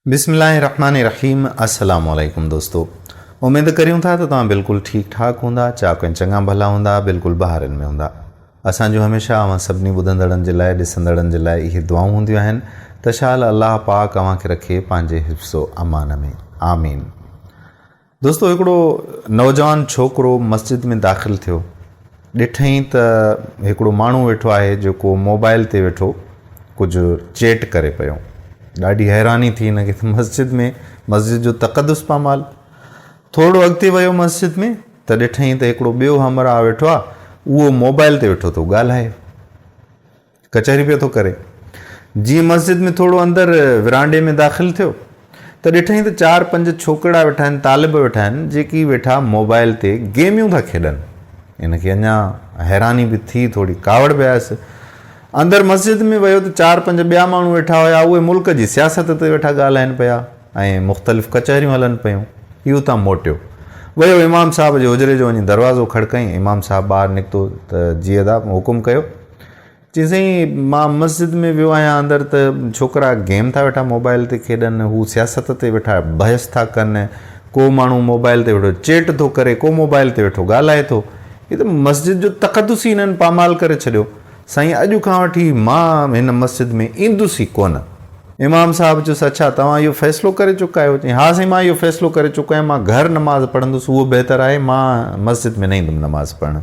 بسم الله الرحمن الرحيم السلام عليڪم دوستو اميد ڪريون ٿا ته توهان بلڪل ٺيڪ ٺاڪ هوندا چاڪ ۽ چڱا ڀلا هوندا بلڪل بهارين ۾ هوندا اسان جون هميشه اوهان سڀني ٻڌندڙن جي لاء ڏسندڙن جي لاء اهي دعائون هونديون آهن ته شال الله پاڪ اوهان کي رکي پنهنجي حفظ و امان ۾ آمين. دوستو هڪڙو نوجوان ڇوڪرو مسجد ۾ داخل ٿيو ڏٺئين ته هڪڙو ماڻهو ويٺو آهي جيڪو موبائل تي ويٺو ڪجهه چيٽ ڪري پيو ڏاڍي حيراني ٿي هن کي ته مسجد ۾ مسجد جو تقدس پامال ٿورڙو اڳتي ويو مسجد ۾ ته ڏٺئين ته هڪڙو ٻيو همراهه ويٺو آهي اهو موبائل تي ويٺو ٿو ڳالهائي ڪچهري پيو ٿو ڪري. جيئن مسجد ۾ ٿورو اندر ورانڊي ۾ داخل ٿيو ته ڏٺائين ته چار پنج ڇوڪرڙا ويٺا آهن، طالب ويٺا آهن، جيڪي ويٺا موبائل تي گيميون ٿا کيڏن. هن کي اڃا حيراني به ٿي، ٿوري ڪاوڙ به آيس. اندر مسجد ۾ ويو ته چار پنج ٻيا ماڻهو ويٺا هيا، اهي ملڪ جي سياست تي ويٺا ڳالهائن پيا ۽ مختلف ڪچهريون هلن پيون. هي اتان موٽيو. ويو امام صاحب جي حجري جو وڃي دروازو کڙڪائين. امام صاحب ٻاهر نڪتو ته جي ادا حڪم ڪيو. چيائين سائين مان مسجد ۾ ويو آهيان اندر ته ڇوڪرا گيم ٿا ويٺا موبائل تي کيڏن هو سياست تي ويٺا بحث ٿا ڪن ڪو ماڻهو موبائل تي ويٺو چيٽ ٿو ڪري ڪو موبائل تي ويٺو ڳالهائي ٿو هي ته مسجد جو تقدس ئي هنن پامال ڪري ڇڏيو سائين اڄ کان وٺي مان هن مسجد ۾ ايندس ئي ڪونه. امام صاحب چيس اڇا توهان اهو فيصلو ڪري چڪا آهيو چيائين ها سائين مان اهو فيصلو ڪري چڪو آهيان مان گهر نماز پڙهندس اهو بهتر آهي مان مسجد ۾ نه ايندم نماز پڙهڻ.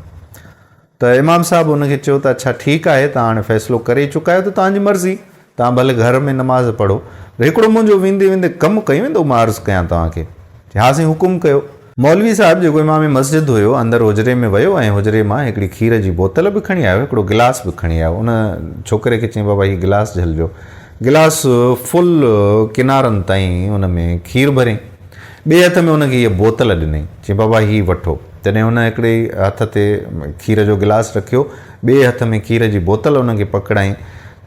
ته امام صاحب ان کي چيو ته اڇا ٺيڪ آهي توهان هاڻي فيصلو ڪري ئي چڪا آهيو ته توهان جي مرضي توهان ڀلي گهر ۾ نماز پڙهو پر هڪڙو منهنجو ويندي ويندي ڪم ڪيو ويندو مان عرض ڪيان توهان کي چي ها سائين حڪم ڪيو. مولوي صاحب جيڪو امام مسجد هيو اندر حجري ۾ ويو ۽ حجري مان هڪڙي کير جي بوتل به کڻي آيو هڪڙو گلاس به کڻي آيو ان ڇوڪري کي چيائين بابا هي گلاس جهلجو گلاس فل ڪنارن تائين ان ۾ کير ڀريائين ٻئي هٿ ۾ ان کي هيء بوتل ڏنائين، چيائين، بابا هي وٺو. تڏهن هن هڪڙي هٿ تي کير جو گلاس رکيو، ٻئي هٿ ۾ کير جي بوتل ان کي پڪڙائين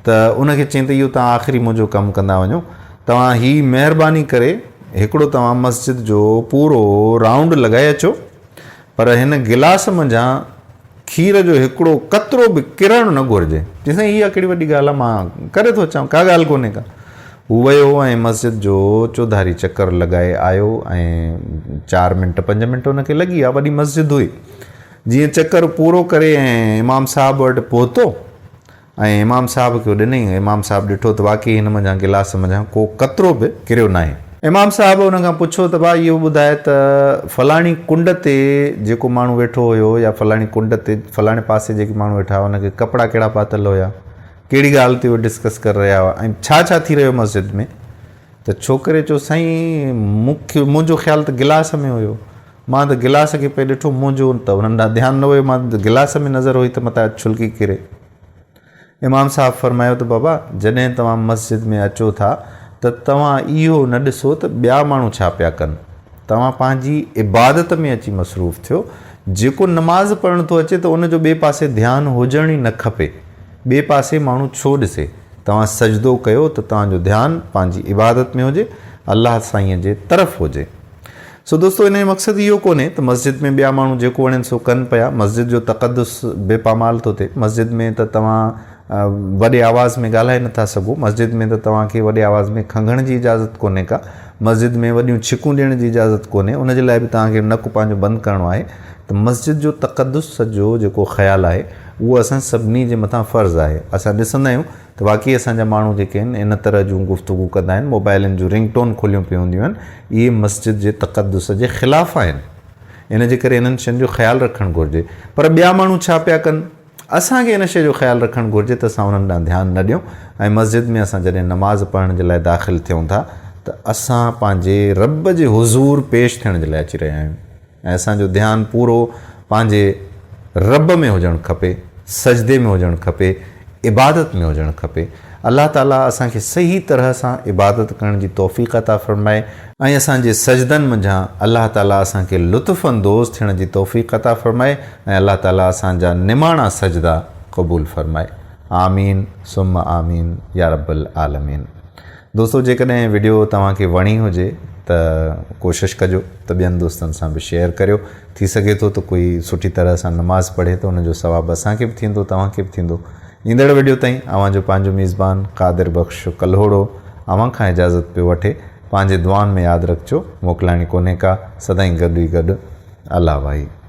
ته ان کي چيائين ته اهو توهان آخري منهنجو ڪم ڪندا وڃو، توهان هي مهرباني ڪري هڪڙو توهان مسجد جو پورو رائونڊ لڳائي اچو، پر هن گلاس منجهان کير جو هڪڙو قطرو به ڪرڻ نه گهرجي. چيس سائين اها ڪهڙي وڏي ڳالهه آهي مان ڪري ٿو اچان ڪا ڳالهه ڪونهي ڪا. هو ويو ۽ مسجد جو چوڌاري چڪر لڳائي آيو ۽ چار منٽ پنج منٽ هن کي لڳي ويا وڏي مسجد هئي. جيئن چڪر پورو ڪري ۽ امام صاحب وٽ پهتو ۽ امام صاحب کي ڏنائين. امام صاحب ڏٺو ته واقعي هن منجهان گلاس منجهان ڪو قطرو به ڪريو ناهي. امام صاحب ان کان پڇيو ته ڀاء اهو ٻڌاء ته فلاڻي ڪنڊ تي جيڪو ماڻهو ويٺو هيو يا فلاڻي ڪنڊ تي فلاڻي پاسي جيڪي ماڻهو ويٺا هئا ان کي ڪپڙا ڪهڙا پاتل هيا، ڪهڙي ڳالهه تي اهي ڊسڪس ڪري رهيا هئا ۽ ڇا ڇا ٿي رهيو مسجد ۾؟ ته ڇوڪري چيو سائين مون کي منهنجو خيال ته گلاس ۾ هيو. مان ته گلاس کي پئي ڏٺو منهنجو ته انهن ڏانهن ڌيان نه ويو مان ته گلاس ۾ نظر هئي ته متان ڇلڪي ڪري. امام صاحب فرمايو ته بابا جڏهن توهان مسجد ۾ اچو ٿا ته توهان اهو نه ڏسو ته ٻيا ماڻهو ڇا پيا ڪن، توهان پنهنجي عبادت ۾ اچي مصروف ٿيو، جيڪو نماز پڙهڻ ٿو اچي ته ان جو ٻئي پاسي ڌيان هجڻ ئي نه کپي، ٻئي پاسي ماڻهو ڇو ڏسي، توهان سجدو ڪيو ته توهان جو ڌيان پنهنجي عبادت ۾ هجي، الله سائينء جي طرف هجي. سو دوستو ان جو مقصد اهو ڪونهي ته مسجد ۾ ٻيا ماڻهو جيڪو وڻين سو ڪن پيا، مسجد جو تقدس به پامال ٿو ٿئي، مسجد ۾ ته توهان وڏي آواز ۾ ڳالهائي نٿا سگهو، مسجد ۾ ته توهان کي وڏي آواز ۾ کنگهڻ جي اجازت ڪونهي ڪا، مسجد ۾ وڏيون ڇڪون ڏيڻ جي اجازت ڪونهي، ان جي لاء به توهان کي نڪ پنهنجو بند ڪرڻو آهي ته مسجد جو تقدس جو جيڪو خيال آهي اهو اسان سڀني جي مٿان فرض آهي، اسان ڏسندا آهيون ته واقعي اسان جا ماڻهو جيڪي آهن ان طرح جون گفتگو ڪندا آهن، موبائلن جون رنگ ٽون کليون پيون هونديون آهن، اهي مسجد جي تقدس جي خلاف آهن. ان جي ڪري انهن شين جو خيال رکڻ گهرجي. پر ٻيا ماڻهو ڇا پيا ڪن؟ اسان کي ان شيء جو خيال رکڻ گهرجي ته اسان انهن ڏانهن ڌيان نه ڏيون ۽ مسجد ۾ اسان جڏهن نماز پڙهڻ جي لاء داخل ٿيون ٿا ته اسان پنهنجي رب جي حضور پيش ٿيڻ جي لاء اچي رهيا آهيون. ۽ اسان جو ڌيان پورو پنهنجي رب ۾ هجڻ کپي، سجدي ۾ هجڻ کپي، عبادت ۾ هجڻ کپي. الله تعالي اسان کي صحيح طرح سان عبادت ڪرڻ جي توفيق عطا فرمائي ۽ اسان جي سجدن منجهان الله تعالي اسان کي لطف اندوز ٿيڻ جي توفيق عطا فرمائي ۽ الله تعالي اسان جا نماڻا سجدا قبول فرمائي. آمين ثم آمين يا رب العالمين. دوستو جيڪڏهن وڊيو توهان کي وڻي هجي ته ڪوشش ڪجو ته ٻين دوستن سان به شيئر ڪريو ٿي سگهي ٿو ته ڪوئي سٺي طرح سان نماز پڙهي ته ان جو ثواب اسان کي به ٿيندو توهان کي به ٿيندو ايندڙ وڊيو تائين اوهان جو پنهنجو ميزبان قادر بخش ڪلهوڙو اوهان کان اجازت پيو وٺي. پنهنجي دعائن ۾ ياد رکجو. موڪلاڻي ڪونهي ڪا، سدائين گڏ ئي گڏ. الله واهي.